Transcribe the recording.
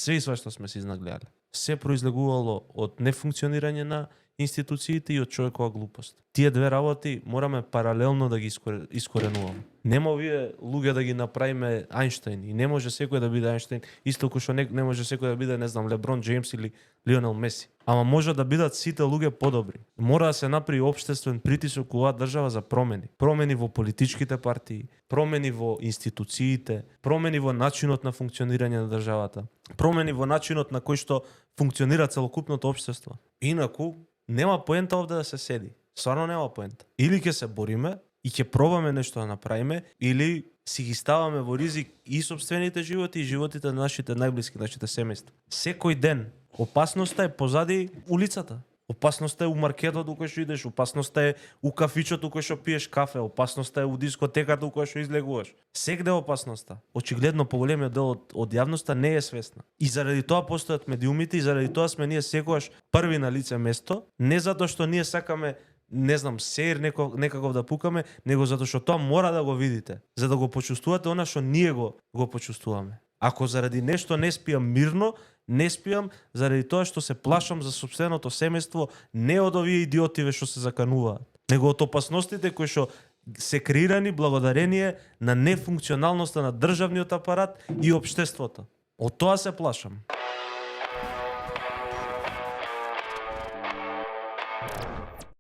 Све и свашто сме се изнагледале. Се произлегувало од нефункционирање на институциите и од човекова глупост. Тие две работи мораме паралелно да ги искоренуваме. Нема овие луѓе да ги направиме Ајнштајн и не може секој да биде Ајнштајн, исто како што не може секој да биде, не знам, Леброн Джеймс или Лионел Меси. Ама може да бидат сите луѓе подобри. Мора да се направи општествен притисок во оваа држава за промени. Промени во политичките партии, промени во институциите, промени во начинот на функционирање на државата, промени во начинот на кој што функционира целокупното општество. Инаку нема поента овде да се седи. Стварно нема поента. Или ќе се бориме и ќе пробаме нешто да направиме, или си ги ставаме во ризик и сопствените животи и животите на нашите најблиски, нашите семејства. Секој ден опасноста е позади улицата. Опасноста е у маркетот кога што идеш, опасноста е у кафичот кога што пиеш кафе, опасноста е у дискотеката кога што излегуваш. Секде е опасноста. Очигледно поголемиот дел од јавноста не е свесна. И заради тоа постојат медиумите и заради тоа сме ние секогаш први на лице место, не затоа што ние сакаме, не знам, сеир некаков да пукаме, него затоа што тоа мора да го видите, за да го почувствувате она што ние го почувствуваме. Ако заради нешто не спиам мирно, не спиам заради тоа што се плашам за сопственото семејство, не од овие идиотиве што се закануваат, него од опасностите кои што се креирани благодарение на нефункционалноста на државниот апарат и општеството. Од тоа се плашам.